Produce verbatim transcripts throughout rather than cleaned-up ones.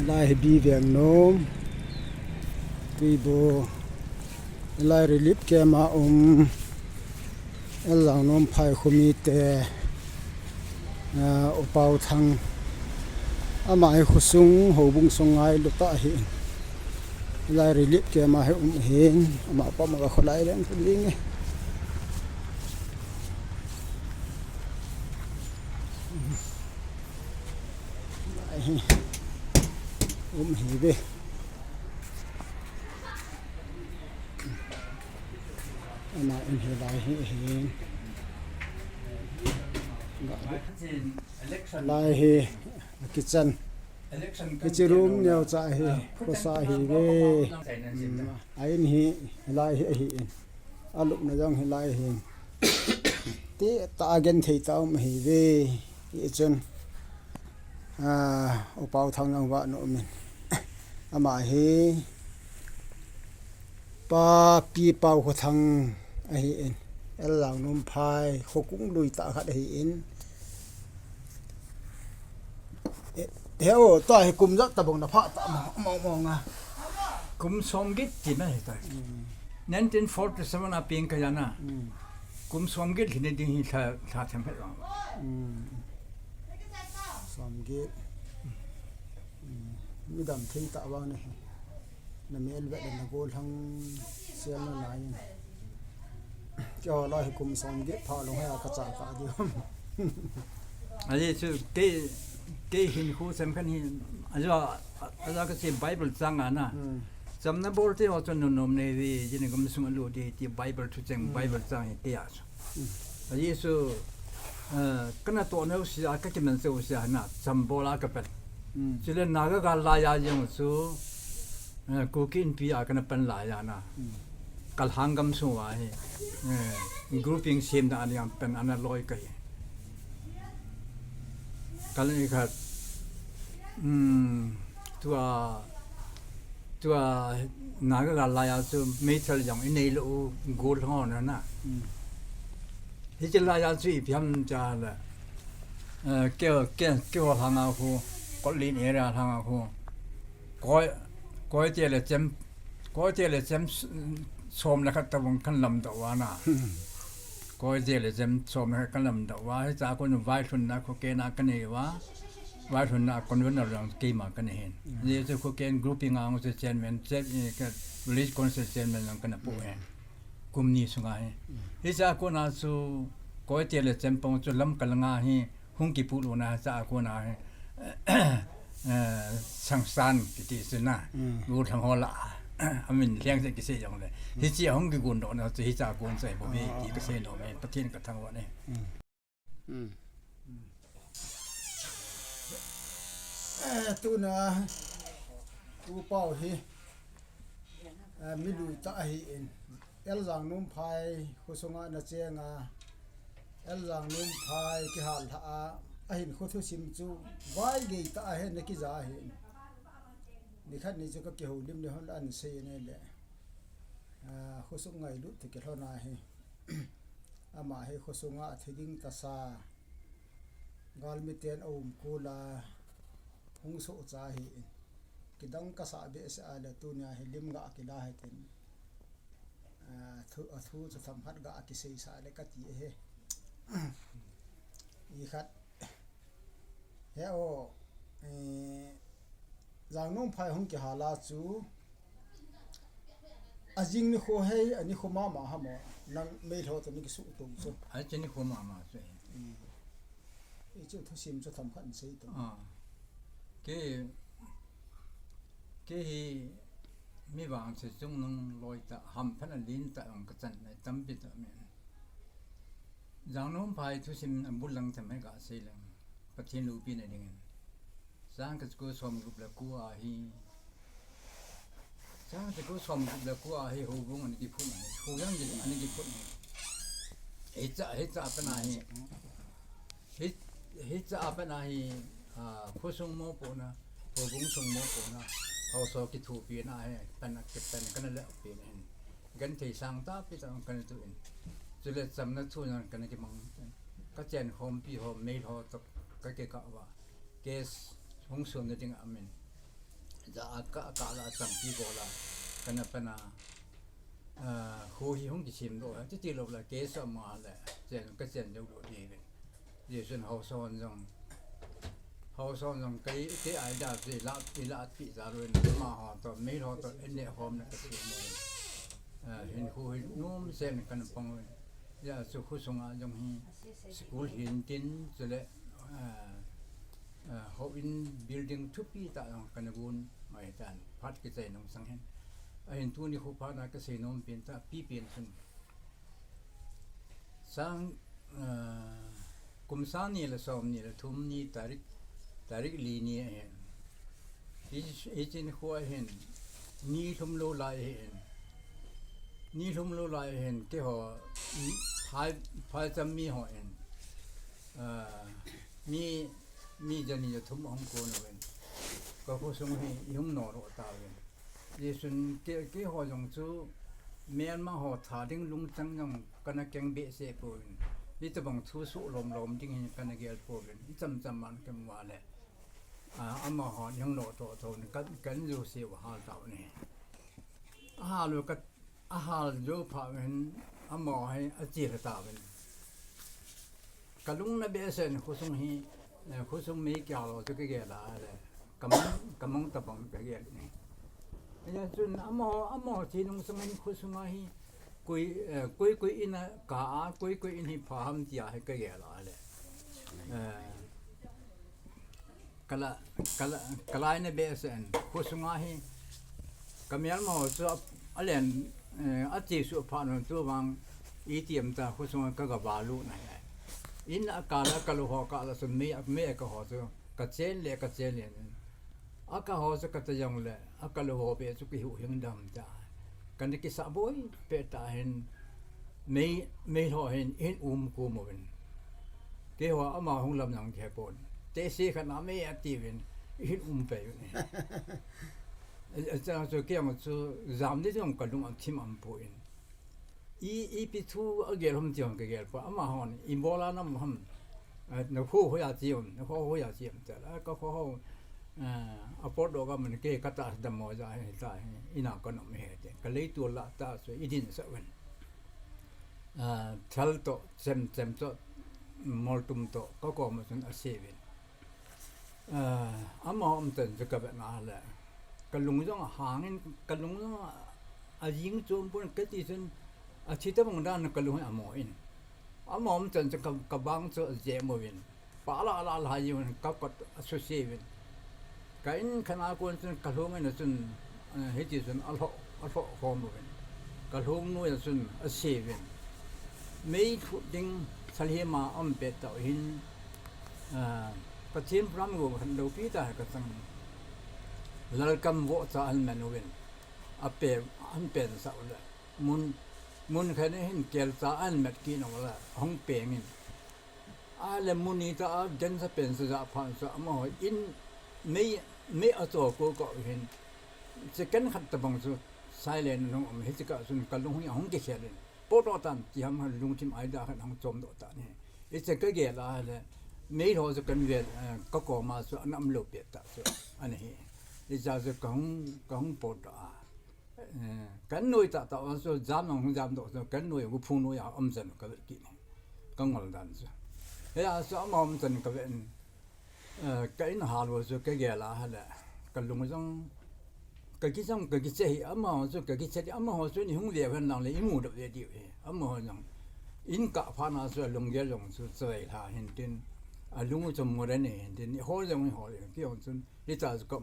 Lai hi Bivengnom, Tuibu, lai relief camp a um, L. Jangnomphai khomite, ah, U Paothang, ama hi khosung, houbung sung ngailu tah ahi. Lai relief camp a hi um ahin, ama pa ma ka kholai leng tu ding e. Lai hi um ahi ve. Ama in hi lai hi, hi. Lai hi kitchen. Hiche room neocha hi, khosa hi ve. Hmm, a in hi lai hi ahi in. Alupna jong hi lai hi. Ti tah a genthei tah a um ahi ve. Hichun, ah, U Paothang jong vah nom in. Ama hi Pa Pi Paokhothang ahi in. L. Jangnomphai khokung lui tah khat ahi in. Eh, he o, tua hi kum ijat tabang na pha ta mong, mong, mong a. Kum somget ti na hi ta. Hmm. Nineteen forty-seven a peng ka ja na. Hmm. Kum somget hi ne ding hi lha, lha them he jong. Hmm. Somget. Hmm. Midam thei tah vang na hi. Na mel vet le na gollhang sel na lai in. Keiho lai hi kum somget pha lou hia ka cha ta diu. Ajeh chu kei, kei hinkho semkhat hi, ajeh, ajeh ka sei Bible chang a na. Hmm. Chamna bol te ho chu nom nom nei ve, jin gam sung a lut ding ti Bible thucheng, hmm, Bible chang hi kei a chu. Hmm. Ajeh chu, eh, kana toh nau sia, ka kiman cheu sia na, cham bol a ka pan. Hmm. Chule Naga gal lai a jong chu, eh, Kuki Inpi a kana pan lai a na. Hmm. Kalhang gam sung uva hi, eh, grouping semna a ding a pan ana loi ka hi. Kal ni khat, um, tua, tua Naga gal lai a chu meithal jong i nei lou u gollhang ho na na. Hmm. Hiche lai a chu ipi ham ti le, eh, kei, kei, keiho lhang a khu, Kotlin area lhang a khu. Koi, Koite le chem, Koite le chem s-, som le khat tabang kan lamdoh uva na. Hmm. Koite le chem som le khat kan lamdoh uva. Hiche a kon vailhunna khu kei na ka nei uva. Vailhunna convener jong keima ka nei hin. Hmm. Ajeh chu khu ken grouping a chu chairman, chair-, eh, ka village council chairman jong kana pu hin. Kum ni sunga hi. Hmm. Hiche a kon a chu Koite le chem pang chu lam kal nga hi. Hung kipuh lona cha a kona, eh, Sangsan kiti chu na, mm, gollhang ho lah a, amin lheng jeng kisei jongle. Mm. Hiche a hung kigon dohna chu hiche a kon chu ahi bou ve, ah, ti kasei nom e, Pathen ka thangvah e. Mm. Mm. Eh, tuna, U Pao hi, eh, mi lui tah ahi in. L. Jangnomphai khosunga na chenga, L. Jangnomphai kihal lha a, ahinkho thusim chu vaigei tah a hin na kija ahin. Nikhat ni chu ka kihoulim ni hon an sei ne le. Ah, khosung ngailut toh kilhon ahi. Ama hi khosunga athi ding tasa, galmi ten aum kul a, hung sohcha ahin. Kidang kasah behseh a le tunia hi lim ga kila hitin. Ah, thu, athu chu themkhat ga kiseisa le kati ahi. Ikhat. He o, eh, Jangnomphai hung kihal a chu, ajing nikho hei, anikho mama ham o, nang meilhou toh na kisuh to chu. Ache nikho mama chu. Hmm. Hichu thusim chu themkhat sei to. Ah. Kei, kei hi mi vangse chungnung loi tah, hamphatna lentah jong kachan nei tampi tah min. Jangnomphai thusim abul lang them hi kasei leng. Pathen loupina dingin. Chang khat ko som gup le ko ahi. Chang khat ko som gup le ko ahi, houbung ana kiphut ahi. Houbung ana kiphut ahi. Hicha, hicha pen ahi. Hi, hicha pen ahi, ah, khosung mopohna, houbung sung mopohna, haosa kithopina ahi, pen, pen kana lehpeh in. Genthei sangtah pi tah kana tu in. Chule chamna thu jong kana kimang. Kachen khompi ho, meilhou toh kakikah uva. Case hung sonna ding amin. Ja a ka, ka la champi bola. Kana pana, ah, khu hi hung kisim doh, titi lou la, ke sa ma le, chen, ka chen jou doh di ve. Jesun hausa hon jong, hausa hon jong, kei, kei ai da, si la, i la pi ja ru in, ma ho to, mei ho to, en ne hom na ka si mo. Ah, hin khu hi, num sen kana pang ru in. Ja, su khu sunga jong hi, school hin tin, chule, ah, ah, houin building thupi tah jong kana gun mai tan, phat kichai nung sang hin. Ahin tuni khu phat na ka sei nom pen ta, pi pen sun. Sang, ah, kum sang ni le som ni le thum ni tarik, tarik li ni ahin. Hi, hi chin khu ahin, ni lhum lou lai ahin. Ni lhum lou lai ahin, keiho, phai, phai cham mi ho in. Ah, mi, mi jani ja thum ahung kon uvin. Ka khosung hi i hung nodoh tauvin. Jesun ke, keiho jong chu Myanmar ho tha ding lungchang jong kana keng behseh pouvin. Hitabang thu suh lom lom ding hi kana gel pouvin. I cham cham man kem uva le. Ah, amaho i hung nodoh tho ni kan, kan jouse u hal tau ni. Ahal u ka, ahal jou phat in amaho hi ache lha tauvin. Ka lung na behseh in khosung hi, eh, khosung mei kia lo chu ka gel a le. Ka mang, ka mang tabang ka gel ni. Hijeh chun amaho, amaho che nung sung in khosung a hi koi, eh, koi, koi in a ka a, koi, koi in hi pha ham tia hi ka gel a le. Eh, Kala, kala, kalai na behseh in, khosung a hi, ka Myanmar ho chu a, alen, eh, ache suh phat un chu vang, itiham ta khosung a ka ga valut na hi. In a ka la, ka lou ho ka la chu mei, mei ka ho chu, ka chen le, ka chen le. A ka ho chu ka ta jong le, a ka lou ho be chu kihuhhing dam ta. Kana kisa boi, pe ta hin, mei, mei ho hin, hin um kum uvin. Keiho ama hung lam jong khe pon. Te si khat na mei ati uvin, hin um pe uvin. A, a, cha chu kei ang chu jam ni jong ka lung an thim am pon. I, ipi thu a gel hom ti hon ka gel pon. Amahon, i bola nam ham. A, na khu ho ya chi um, na khu ho ya chi um. Cha la, ka khu ho, a, a pot do ka man ke ka ta dam mo ja he ta he. Ina ka nom he te. Ka lei tu la ta so i din sa uvin. A, thal to, chem, chem to, moltum to, ka kom a chun a se uvin. A, amaho um chan chu ka vet na le. Ka lung jong a hang in, ka lung jong a, a jing chom pon ka ti chun, a thi tabang dan ka lung a mo in. Amaho um chan chu ka, ka bang chu a je mo in. Pa la la la jing in ka kot a su se uvin. Ka in khat a kon chun ka lhung in a chun, eh, hiti chun a lhoh, a lhoh khom uvin. Ka lhung noi a chun a se uvin. Mei lhut ding salhima um pet tau hin, eh, Pathen program go khan lo pi ta ka chang. Lalkam vo cha an man uvin. A pe, an pen sa u le. Mun, mun khan hin kel cha an mat ki no la. Hung peng in. A le mun ni ta a, den sa pen sa ja phan sa, amaho in mei, mei a cho ko ko hin. Second khat tabang chu silent nung um hi chika chun ka lung hi hung ke khel in. Po to tan ti ham han lungthim ai da khan hung chom doh ta ni. I che ka gel a le, mei ho chu kan vel, eh, ka kom a chu an um lou pet ta chu. Ani hi. I cha chu ka hung, ka hung po ta a. Eh, kan noi ta ta, a so jam nong jam do so, kan noi gu phu noi a um chan ka vet ki ni. Ka ngol dan so. He a so ama um chan ka vet. Eh, ka in hal wo so ka gel a ha le. Ka lung jong, ka ki jong, ka ki che hi, amaho so ka ki che di, amaho so ni hung ve ven lang le, i mu do ve di he. Amaho jong. In ka pha na so lung gel jong so chai la hin tin. A lung jong mo re ne hin tin, i ho jong i ho le, ki jong chun. Hita chu kop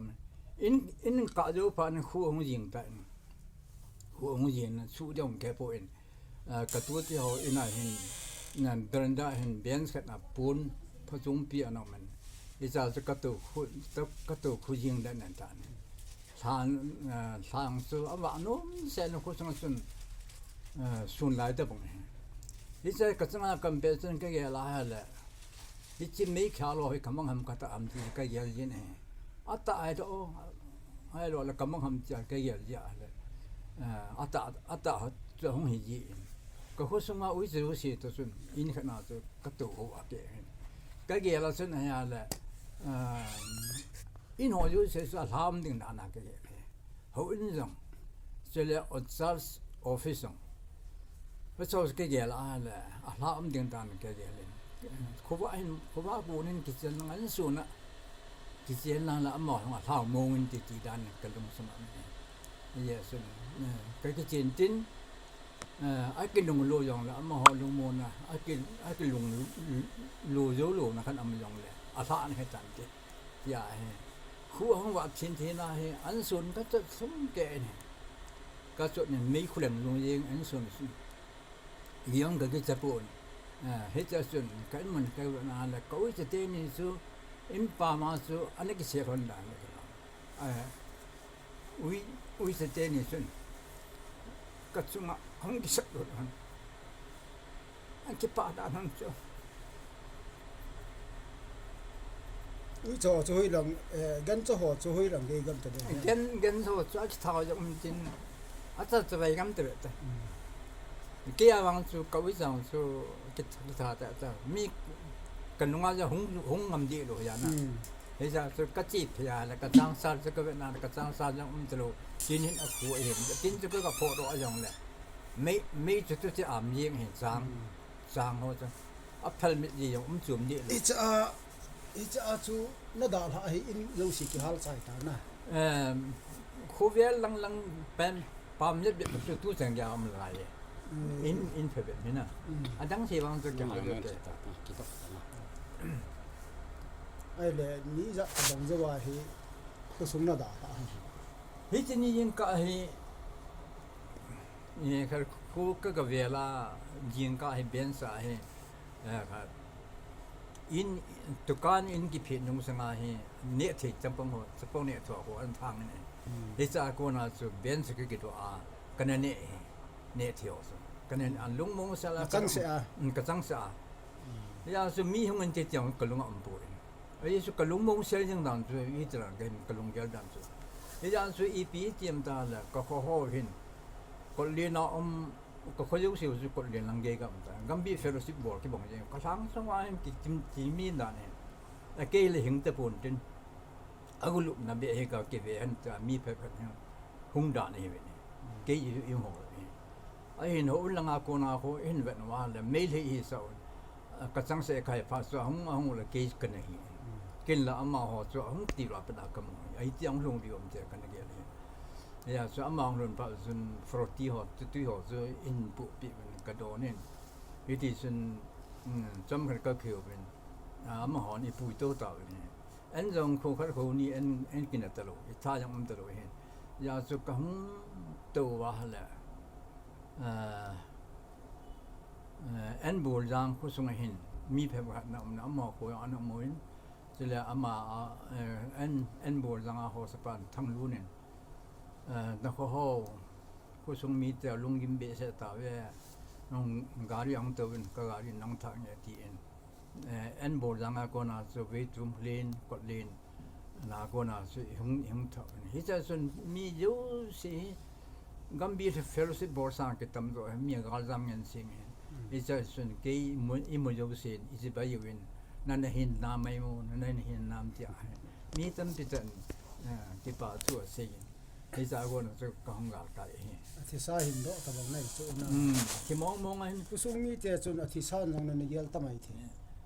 in, in ka jou phat in khu hung jing ta in. Khu hung jing in, su dong ke po in. A, ka tu ti ho in a hin, nan veranda hin bench khat a pon, pha chung pi a nom in. Hita chu ka tu khu, ta, ka tu khu jing dan nan ta in. Thang, a, thang chu a va nom se in khu chung chun, a, sun lai ta bang in. Hita ka chang a kam pe chun ka gel a ha le. Hichi mei kha lo hi ka mang ham ka ta am ti ka gel jin e. A ta ai to, ai lo le ka mang ham ti ka gel ja le. Eh, a ta, a ta ha chu hung hi ji. Ka khu sunga ui chu si to chun in kha na chu ka to ho a ke. Ka gel a chun a ya le. Eh, In ho jouse chu alha um ding dan a kagel e. Houin jong, chule Orchard office jong, houin kagel a le, alha um ding dan kagel in. Khovah hin, khovah kon in kichen lang, insung a kichen lang le, amaho jong alha mong in titi dan kalungsunga um e. Hijeh chun, eh, kakichen tin, eh, akilunglo jongle, amaho lungmonna, aki, akilunglo jou louna khat um jongle, alha ahi tante. Tia hi, khu ahung vah thin thin a hi, insung kachot sung kei in hi. Kachot in meikhu leng lung jeng, insung sung. Jong kakicha pon. Eh, hichea chun, ka in mun kavet na le, ka uicha teni chu, in pam a chu, ana kisel lhon dan le. Eh, ui, uicha teni chun, kachunga hung kisat lut lhon. Akipah dan lhon chu. Uicha chu hoilang, eh, gancha ho chu hoilang gei gam ta de. Gan, gancha ho chu akitha jong um tin, acha chavai gam ta de ta. Hmm. Kei a vang chu, ka uicha chu, kitha, kitha ta ta. Mi kanunga ja hung, hung ngam di lo ya na. Hmm. Hijeh chu kache phei a le, kachangsal chu kavet na le, kachangsal jong um talou. Tin hin akhu ahin. Tin chu ka, kaphodoh jongle, mei, mei chu tu che am jeng hin chang. Hmm. Chang ho chu. Aphal mit ji jong um chom di lo. Hichea, hichea chu nadalhah hi in jouse kihal chai ta na. Em, khovel lang lang pen pam jep jep chu tu chang ja um lai e. Hmm. In, in phabep hi na. Hmm. Adang se vang chu kihal jep ta. Ahile, ni ijat tabang jou a hi, khosung nadalhah hi. Hiche ni jingkah hi, eh, khat khu ka, kavel a, jingkah hi bench a hi, eh, khat in, dukan in kiphet nung sanga hi, neh thei chapang ho, chapang neh thua ho, an thang in. Hmm. Hichea kona chu bench ka kidoh a, kana neh hi, neh thei ho chu. Kana, an lungmong sel a, kachangseh a. Hmm, kachangseh a. Hmm. Hijeh chun mi hung in ti tiang kalung a um poi. Ajeh chu kalungmong sel jing dan chu, hiti dan kahin kalunggel dan chu. Hijeh chun ipi ti em tale, kakho ho hin, Kotlen a um, kakho jouse chu Kotlen lang gei ka um ta. Gambih fellowship bol kibang jeng. Kalhang sunga hin kitim, timi dan hin. Akei le hing tapon tin. Agulupna beh hi kakive hen ta, mi phabep hin hung dan ahi ve ni. Kei i, i ho hi. Ahin houin langa kona khu, ihin vet uva le, Meitei hisah un. Kachangseh kahe phat chu ahung, ahung le kei kana hi. Ken le amaho chu ahung ti uva pat a kamu hi. Ahiti ahung lhung diu ham tia kana gel hi. Hijeh chun ama ahung lhun phat chun forty ho, tutui ho chu eihin puhpeh uvin kadon in. Hiti chun, um, chomkhat kakihou vin. A, amahon eipuitou tauvin. An jong kho khat kho ni an, an kina talou, itha jong um talou hin. Hijeh chun kahung tou uva le, ah, eh, An Boljang khosunga hin, mi phabep khat ana um, amaho kho ana um uvin. Chule ama, ah, eh, An, An Boljang a hosapan Thanglun in, eh, nakho ho, khosung mite lunggim behseh tauve, nang gari ahung touvin, ka gari nang thah nge tin. Eh, An Boljang a kona chu Veitum len, Kotlen, na kona chu ihung, ihung thah in. Hichea chun mi jouse hi, Gambih fellowship bol sang kitam jo, mi galjam ngen sing hi. Hichea chun kei imu, imu jouse in, ichi bai uvin, nana hin nam mai mo, nana hin nam tia hi. Mi tampi chan, eh, kipa thu asei in. Hichea kona chu kahung gal kai hi. Athisa hin doh tabang nei chu na. Hmm, kimong mong ahin. Khosung mite chun athisa jong nana gel tamai thi.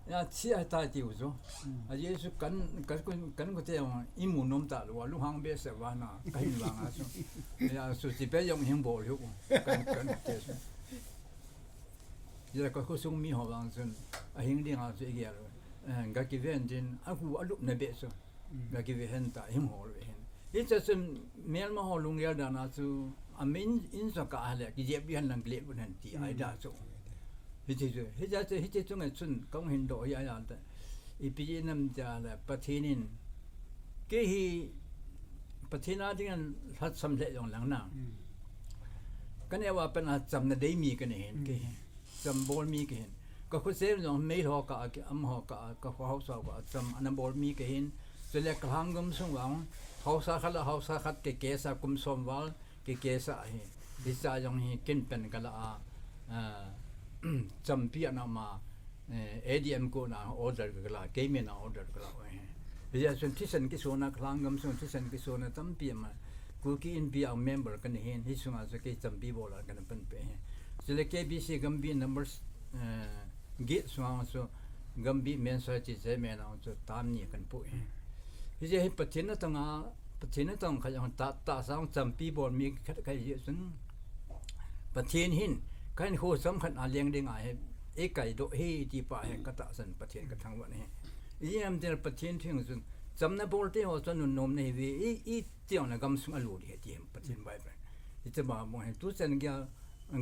Ya, thi ahitai tiu chu. Hmm. Ajeh chu kan, kan, kan, kan kote jong imu nom talou, lunghang behseh uva na, kahin vang a chu. Ya, chu ti pe jong hin bol hiu. Kan, kan kote chu. Hijeh a ka khosung mi ho vang chun, ahing ding a chu igel u. Eh, gakiven tin, ahu alupna beh chu. Gakive hen ta, hing hol u hin. Hichea chun, melma ho lunggel dan a chu, amin in sa ka le, kijep di hen lang kile u hen ti, ai da chu. Hiti chu, hichea chu, hiti chu ngai chun, kahung hin doh hi ai al ta. Ipi nam tia le, Pathen in, kei hi, Pathen a ding an lhatsam lheh jong lang na. Ka neo a pat a chamna dei mi ka nei hin, kei hi. Cham bol mi ka hin. Ka khosem jong mei lho ka a, ki am ho ka a, ka kho hausa ka a, cham ana bol mi ka hin. Chule ka lhang gam sung vang, hausa khat le hausa khat kei kesa kum som val, kei kesa hi. Hicha jong hi kin pen ka la a, ah, champi ana ma, eh, A D M kona order ka la, kei min a order ka la hi. Hijeh chun thisan kisona, Khalang gamsung thisan kisona tampi ama Kuki Inpi a member kana hin, hi sunga chu kei champi bol a kana panpi ahi. Chule K B C Gambih number, eh, get sunga chu Gambih Men's Society chairman a chu term ni kana pu ahi. Hijeh hin Pathen na tanga, Pathen na tang kha jong ta, tahsa a champi bol mi khat khat jeh chun Pathen hin kahinkho chomkhat a leng ding ahi, eikaidoh ahi ti pa hi katahsan Pathen kathangvah ahi. Ijeh ham itile Pathen thu jong chun, chamna bolte ho chu nunnom nahiuve, i, iti jongle gamsung alut ding ahi ti hi Pathen Bible. Hiche bang bang hi tuchan geiya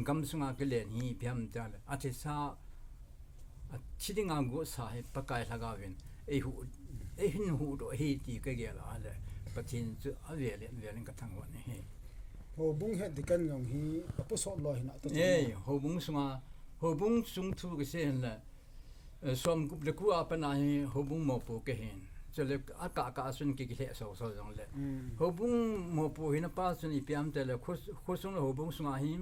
gamsunga kilen hi ipi ham itile, athisa, athi dinga gotsa hi Pakai Lhagaovin eihuh, eihin huhdoh ahi ti kagel a le, Pathen chu avel in, vel in kathangvah ahi. Houbung het ding kan jong hi aposot loi hina ta chu. Ei, houbung sunga, houbung sung thu kasei hin le, eh, somgup le ko a pat a hi houbung mopo kahin. Chule akah kah a chun ki, kilheh soso jongle, houbung mopo hina pa chun ipi ham itile, kho, khosung le houbung sunga hi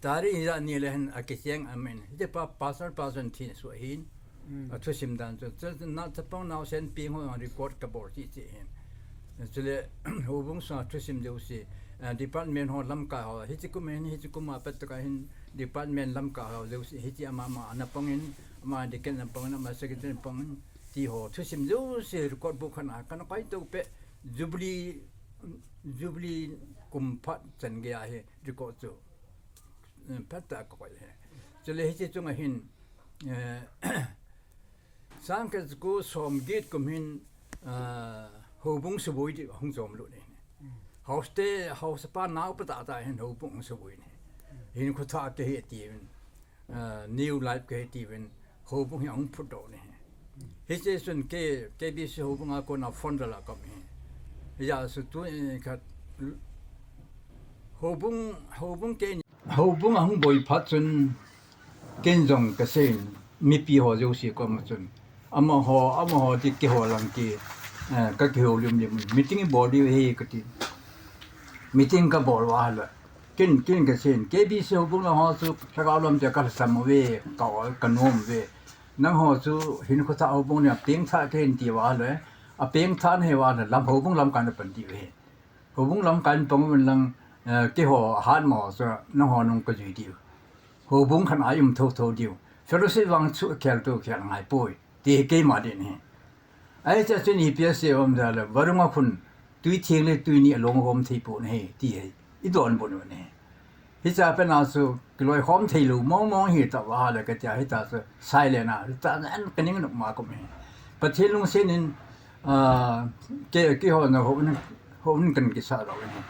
tarik ijat ni le hin akicheng aum in. Hiti pa, pastor pa chun thina soh ahin. Athusim dan chu, chu, na, chapang naosen peng ho record kabol cheh cheh ahin. Chule, houbung sunga thusim jouse, eh, department ho lamkai ho, hiche kum hin, hiche kum a pat tah a hin department lamkai ho jouse, hiche ama ama ana pang in, ama deacon ana pang in, ama secretary ana pang in, ti ho thusim jouse record book khat a kana koi to peh, Jubilee, Jubilee kum phat chan geiya hi record chu, eh, phat tah a kakoi ahi. Chule hiche chunga hin, eh, sangkhat jako somget kum hin, ah, houbung suboi ding ahung chom lut ahi. Haosa te, haosapa naopa tah tah hin houbung ahung suboi ahi. Hinkho thah kahi tiuvin, ah, new life kahi tiuvin, houbung hi ahung phutdoh ahi. Hiche chun K, K B C houbung a kona founder la kaum ahi. Hijeh chun tu, eh, khat houbung, houbung kei Houbung ahung boi phat chun, ken jong kasei in, mipi ho jouse koma chun, amaho, amaho ti keiho lang ki, eh, kakihou lim lim. Meeting ibol diu ahi kati. Meeting kabol uva le, ken, ken kasei in, K B C houbung lang ho chu lhagao lam te kalhasam uve, ka, kanom uve. Nangho chu hinkho thah houbung nia pengthah kahin ti uva le, apengthah nahi uva le, lam houbung lamkai napan diu ahi. Houbung lamkai in pang uvin lang, eh, keiho ahat mo chu nangho nung kajui diu. Houbung khat a i um thotho diu. Fellowship vang chu khel to khel ngai poi. Ti hi keima din ahi. Ahi cha chun ipi asei em tile, vadung a khun tui theng le tui ni along gom thei pon ahi, ti hi idonbut u ahi. Hiche a pat a chu kiloikhom thei lou mong mong hi tah uva le katia, hitia chu silent a, hitia chu an kaning nop ma kum ahi. Pathen lungset in, ah, kei, keiho na houin, houin kan kisah lou ahi.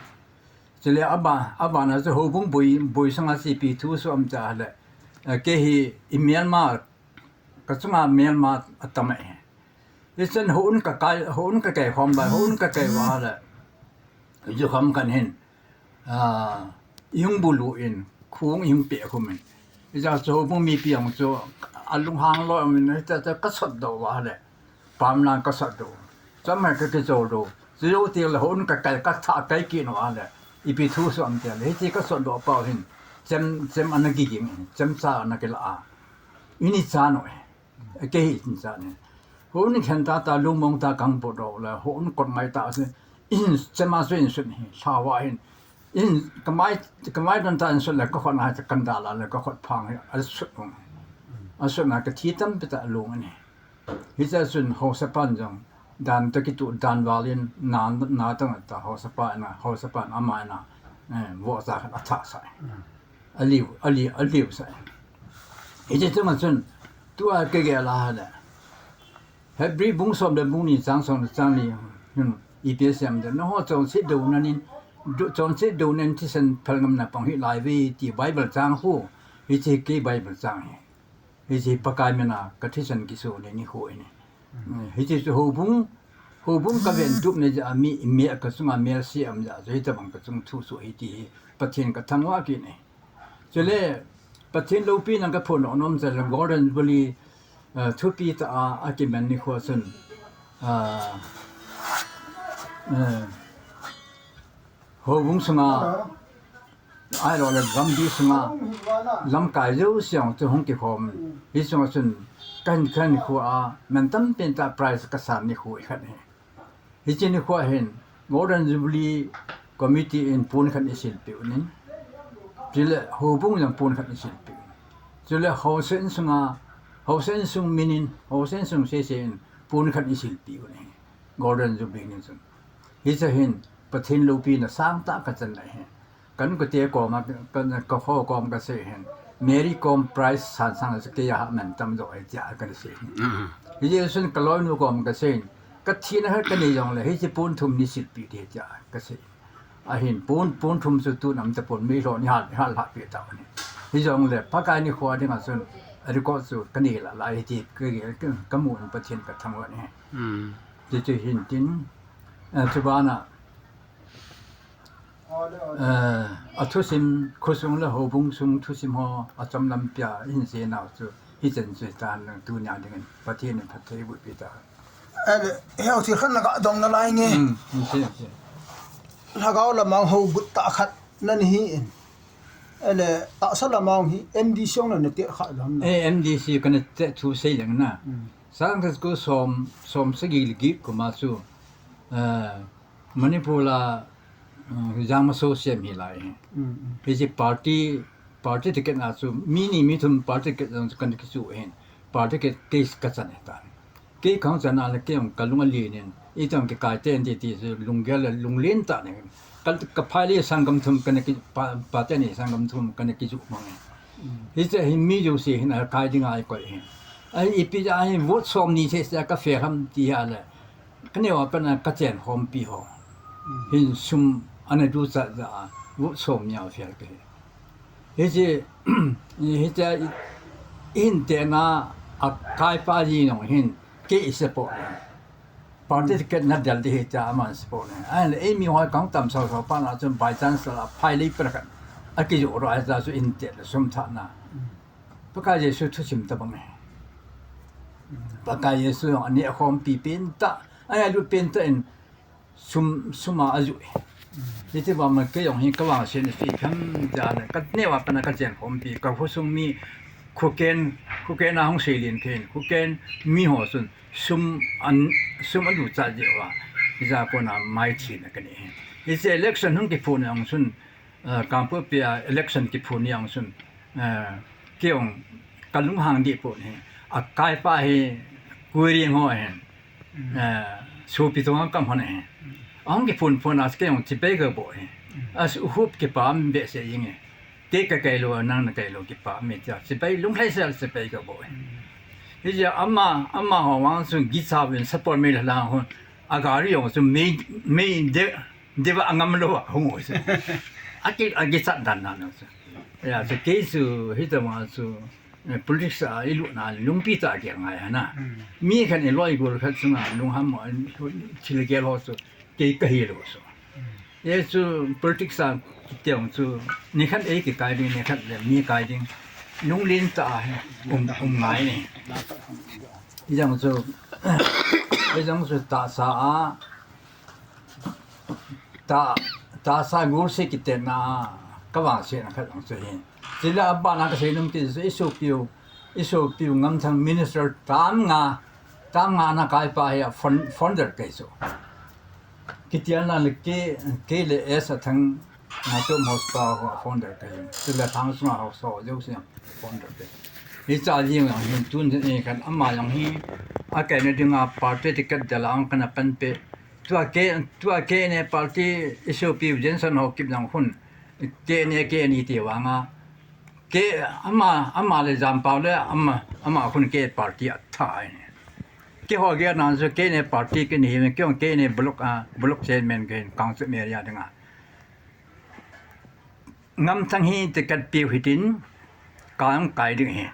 Chule aban, aban a chu houbung boi, boi sanga chu ipi thu soh em tile, ah, kei hi i melma, kachunga melma atam ahi. Hichan houin kakai, houin kakai khom uva, houin kakai uva le, jukham kan hin, ah, ihung bulu in, khung ihung peh khum in. Hijeh chun houbung mipi jong chu alunghang lou in, hita chu kasot doh uva le, pamlang kasot doh. Chomkhat kakijou doh. Chujou teng le houin kakai, kathah kai kit uva le, ipi thu soh em tile, hiche kasot doh pau hin, chem, chem ana kiging in, chemcha ana kila a. Ini chan u ahi. Kei hi ichan ahi. Houin khen tah tah, lungmong tah a kahung potdoh le, houin kot ngai tah a chu, in, chema chu insut ahi, lhava hin. In, kamai, kamai don tah a insut le, kakhut a hi chu kan dalha le, kakhut phang hi asut u. Asut a kathi tampi tah long ahi. Hiche a chun haosapan jong, dan toh kitoh, dan val in, na, na tah tah, haosapa in a, haosapan ama in a, eh, vohcha khat athah sah. Aliu, aliu, aliu sah. Hiche chunga chun, tua kagel a le, Hebrew bung som le bung ni chang som le chang li, hmm, ipi asei em tile, nangho chonset douna in, do, chonset douna in thisan phalngam na pang hih lai uve ti Bible chang khu, hiche kei Bible chang ahi. Hiche Pakai min a kathisan kisona nikho ahi. Hmm, hiche chu houbung, houbung kaven tupna jeh a mi, mi kachunga melse um jeh a chu hitabang kachung thu soh ahi ti hi Pathen kathangvah kit ahi. Chule, Pathen loupina kaphondoh nom chu le Golden Jubilee, eh, thupi tah a, akiman nikho chun, ah, eh, houbung sunga, Ahilou le gamgi sunga lamkai jouse chu hung kikhom. Hi sunga chun kahin, kahin khu a, man tampi tah prize kasan nikho khat ahi. Hiche nikho hin Golden Jubilee Committee in pon khat eisilpeh un. Chule houbung jong pon khat eisilpeh un. Chule haosa in sunga, haosa in sung min in, haosa in sung sese in pon khat eisilpeh un. Golden Jubilee ni chun. Hiche hin Pathen loupina sangtah kachan ahi. Ka inkote koma, ka, ka kho koma kasei hin, Mary kom prize san sang chu keiya man tam jo ahi tia kasei hin. Hiche chun kaloinu koma kasei hin, kathina khat kanei jongle hiche pon thum neisilpeh ding tia kasei. Ahin pon, pon thum chu tun aum tapon, meilhou neihal, hal lhah peh tauvin. Hijongle Pakai nikho dinga chun record chu kanei lhalha ahi ti ka, ka, kamun Pathen kathangvah in ahi. Chuche hin tin, eh, chubana, eh, athusim, khosung le houbung sung thusim ho achom lampi a hin seinau chu hichan chu hitan lang, tunia dingin Pathen in phatthei boh peh ta. Ahile, heo thil khat naga dong nalai nge. Lhagao lama hougut tah khat nahi in. Ahile, tahsa lama hi M D C jong nana tet kha lou ham na? Eh, M D C kana tet thu sei leng na. Sangkhat ko som, som sagi le get kuma chu, eh, Manipur a, eh, Jangmaso C M hi lai hi. Hiche party, party ticket a chu mi ni mi thum party ticket jong chu kana kichuh hin. Party ticket case kachan ahitan. Kei kahung chan a le kei jong kalung alen in, itiham kikai ten ti ti chu lunggel le lunglen tah in. Ka, kaphai le sanggam thum kana ki, pa, pa teni sanggam thum kana kijoh mang in. Hiche hi mi jouse hin akai dinga eikoi hin. Ahi ipi jeh a hi vote somni sese a kafail ham ti ahile. Kaneo a pat a kachen khompi ho hin sum ana duchat jeh a vote somni a fail kahi. Hiche, hiche a i, ihin tena akaipa jin jong hin kei i support in. Party ticket nadel ding ahi tia aman support in. Ahile eimi ho kahung tam sao sao pa na chun by chance la phai lei pat khat akijoh ro ahi tia chu ihin tet le sum thahna. Pakai Jesu thusim tobang ahi. Pakai Jesu jong aneh khompi pen tah, alut pen tah in sum, sum a ajuh e. Hiti vang a kei jong hi kavangset in seikham jeh a le, kaneo a pat a kachen khompi, kakhosung mi, khoken, khoken a hung seilen kei in, khoken mi ho chun sum an, sum aduchat jeh uva, hijeh a kona maithina kanei. Hiche election hung kiphut na jong chun, eh, Kangpokpi a election kiphut ni jong chun, eh, kei jong kalunghang deh pon ahi. Akaipa hi Koireng ho ahin. Eh, sopi toh kam hon ahi. Ahung kiphut phut a kei jong chibai kabol ahi. Ahup kipa um behseh jeng e. Kei kakai lou, nang nakai lou kipa um e tia. Chibai lunglhaisel chibai kabol ahi. Hijeh a ama, amaho vang chun gicha uvin support mi la lang hon. Agari jong chu mei, mei de, deva angam lou a hung u chu. Aki, akichat dan dan u chu. Hijeh a chu kei chu hitobang a chu, eh, politics a ilutna lungpi tah a gel ngai ahi na. Mi khat in loi gol khat chunga lungham mo, thil gel ho chu kei kahi lou chu. Hiche chu politics a kiti jong chu nikhat ei kikai ding, nikhat le mi kai ding. Lunglen tah a hi um, um ngai e. Hijong chu, hijong chu tahsa a, ta, tahsa gulse kitetna a kavangsetna khat jong chu ahi. Chule abana kasei nom kit chu isopiu, isopiu Ngamthang minister tam nga, tam nga ana kaipa hi a founder kahi chu. Kiti a le K, K le S Athang, Ngaitom House pa ho founder kahi. Chule Thangsunga House ho jouse founder kahi. Hiche jeng jong hin tun hin khat ama jong hi akaina dinga party ticket del a hung kana panpi. Tua K, tua K N A party isopiu Johnson Haokip jong khun K N A, K N A ti vang a. Kei, ama, ama le Jampao le, ama, ama khun kei party atha ahi. Keiho gel nan chu K N A party kei nahi, kei jong K N A block a, block chairman kahin Kangchup area dinga. Ngamthang hi ticket piu hitin, ka jong kai ding ahi.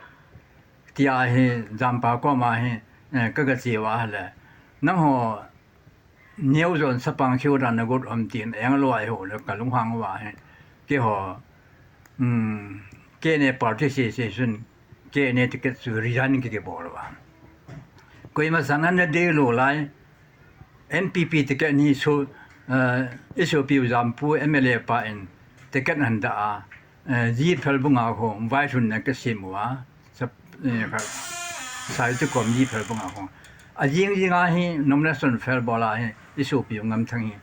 Tia hi Jampao koma hi, eh, ka, kache uva ahile. Nangho Neo jon sapang kheu dan nagot um tin, eng lou a eiho le kalunghang uva hi. Keiho, um, K N A party sese chun, K N A ticket chu resign kibol uva. Koima san ana dei lou lai, N P P ticket ni chu, uh, isopiu Jampu M L A pa in, ticket ahin dah a, eh, G. Phalbunga ho, vaihomna kisem uva, sap-, eh, kha, Saitu kom G. Phalbunga ho. Ajing jing a hi nomination fel bol a hi, isopiu Ngamthang hi,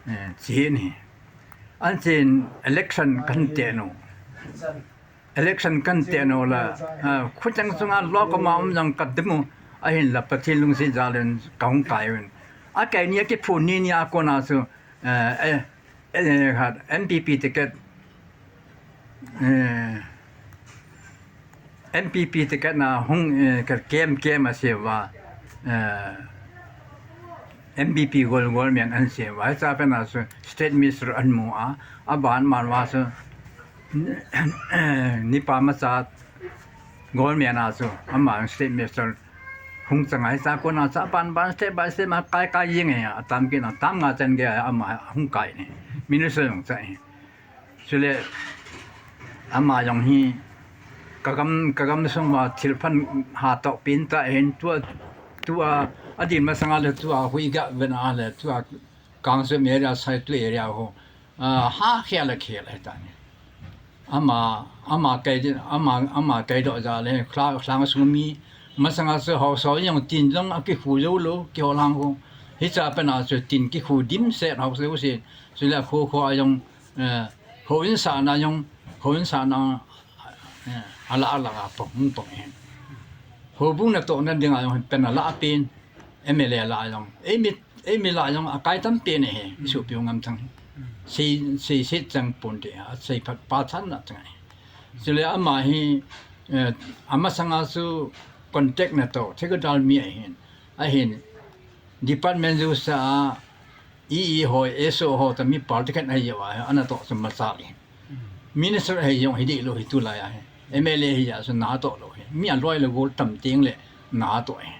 eh, chen hi. Ahin chen election kahin teno. Election kahin teno la, ah, khucheng chunga lo kama um jong kadem u, ahinla Pathen lungset jal in kahung kai uvin. Akai ni akiphun ni ni a kona chu, eh, eh, eh, khat, N P P ticket, eh, N P P ticket na hung, eh, ka kem kem a se uva, eh, N P P gol gol men ahin se uva. Hicha pen a chu state minister ahin mu a, aban man uva chu, nipa macha gol men a chu, ama state minister hung chang a, hicha kona chu aban ban step by step ma kai kai jing e, atam kit a, tam nga chan gei a ama hung kai ni. Minister jong cha e. Chule ama jong hi kagam, kagam sung uva thil phan hatah pen tah hin tua, tua, adin masanga le tua Huiga ven a le tua Kangchom area, Saitu area ho, ah, ha khel a khel ahi ta ni. Ama, ama kai din, ama, ama kai doh jal le khla, khlang sung mi masanga chu haosa jong tin jong akikhu jou lou, kihol hang ho. Hicha pen a chu tin kikhu dimset haosa u se. Chule kho kho a jong, eh, houin sahna jong, houin sahna, eh, ala ala a pong, hung pong hin. Houbung natohna dinga jong pen ala pen, M L A la jong. Eimi, eimi la jong akai tam pen e, isopiu Ngamthang. Sei, sei set chang pon te, asei phat pa chan na chang e. Chule ama hi, eh, amasanga chu contact natoh, thekadal mi ahin. Ahin, department jouse a, E E ho, S O ho, ta mi party khat ahi uva, anatoh chu machal e. Minister ahi jong hi dih lou hi tulai a hi. M L A hi a chu natoh lou hi. Mi aloi le gol tam teng le natoh hi.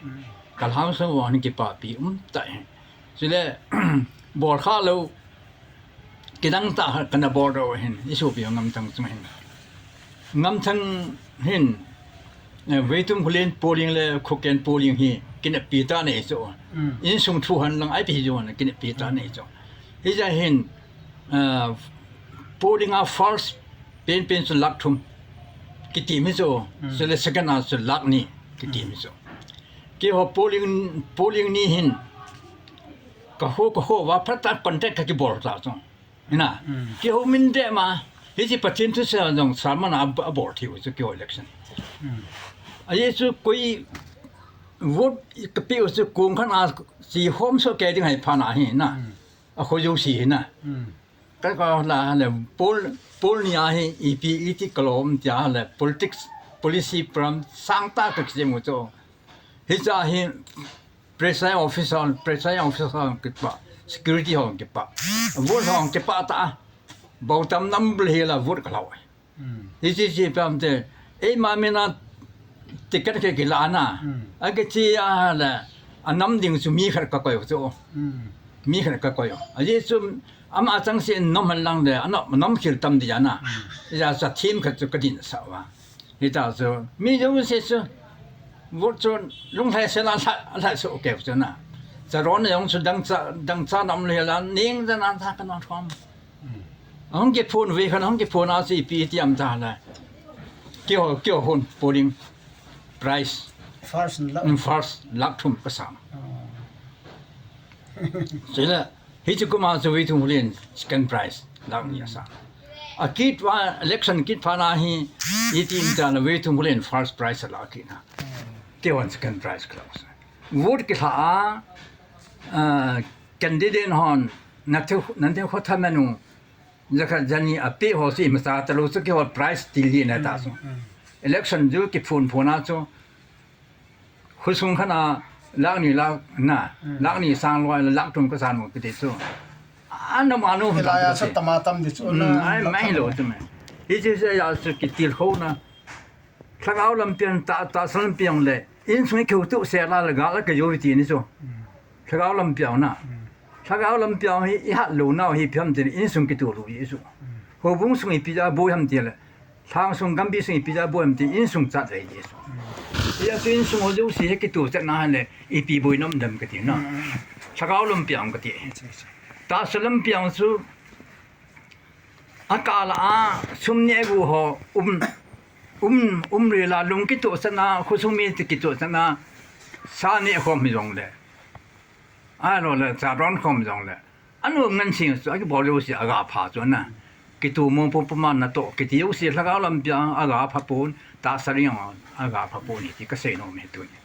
Kalhang sung uva hin kipapi um ta hi. Chule, bol kha lou, kidang tah kana bol doh hin, isopiu Ngamthang chung hin. Ngamthang hin, eh, Veithum Khullen polling le Khoken polling hi kineppi tah nei chu. Insung thu hen lang ipi hijongle kineppi tah nei chu. Hijeh hin, eh, polling a first pen pen chu lakh thum kitim hi chu. Chule second a chu lakh ni kitim hi chu. Keiho polling, polling ni hin kaho, kaho uva phatah contact kakibol ta chu. Hina. Keiho min deh ma. Hiche Pathen thusei jong sermon a, abol thei u chu keiho election. Ajeh chu koi vote kapeh u chu kong khat a chi hom soh kei ding ahi phat na hi na. Akhoh jouse hi na. Ka, ka la le poll, poll ni a hi ipi iti kalom tia le politics, policy program sangtah kakisem u chu. Hicha hi presiding officer, presiding officer kipah, security ho kipah. Vote ho kipah ta. Bou tam nam bul hi la vote kalou. Hiche, hiche pam te, eima mina ticket ke kila na. Akiche a le, anam ding chu mi khat kakoi chu. Mi khat kakoi. Ajeh chu ama changseh in nom hen lang le, anam, nom khel tam dia na. Hijeh a chu thim khat chu kadin sah uva. Hita chu, mi jouse chu, vote chu lunglhai sel a lha, lha soh keu chu na. Charon jong chu dangchah, dangchah nam le la, ning jan an tha kana thom. Ahung kiphon ve khan, ahung kiphon a chu ipi ti am ta la. Keiho, keiho hon polling prize. First lakh. First lakh thum kasang. Chule, hiche kum a chu Veithum Khullen second prize, lakh ni asang. Akit uva, election kit phat na hi, iti in ta na Veithum Khullen first prize ala kit na. Keihon second prize kala sa. Vote kilha a, ah, candidate hon, nathu, nathu khotha menu, jakha jani apeh ho si masa talou chu keiho prize tili na ta chu. Election chu kiphon phon a chu, Khosung khat a lakh ni lakh na, lakh ni sang loi lakh thum kasan u kiti chu. Anam anu. Hilai a sa tama tam di chu na. Ai, mai lo chu mai. Hiche se ya chu kitilkhou na. Lhagao lampian ta, tahsa lampian le. Insung keu tu se la la ga la ka yo ti ni chu. Lhagao lampian na. Lhagao lampian hi ihat lou nau hi phiam tin insung kitu lou hi chu. Houbung sung ipi ja boi ham ti le. Lhang sung gambi sung ipi ja boi ham ti insung chat lei ti chu. Hia chu insung ho jouse hi kitu chat na le ipi boi nom dem kati na. Lhagao lampian kati. Tahsa lampian chu Akala a sum neh gu ho um, um, um rila lung kitohsah na, khosung mi te kitohsah na, sa neh khom hijongle, ahilou le cha don khom jongle, anom ngan sing chu akibol jouse aga pha chu na. Kitomo pum pum a natoh kiti jouse lhagao lampi a aga pha pon, tahsa ding a aga pha pon ti kasei nom e tuni.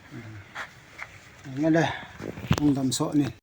Ngale, lungdam soh ni.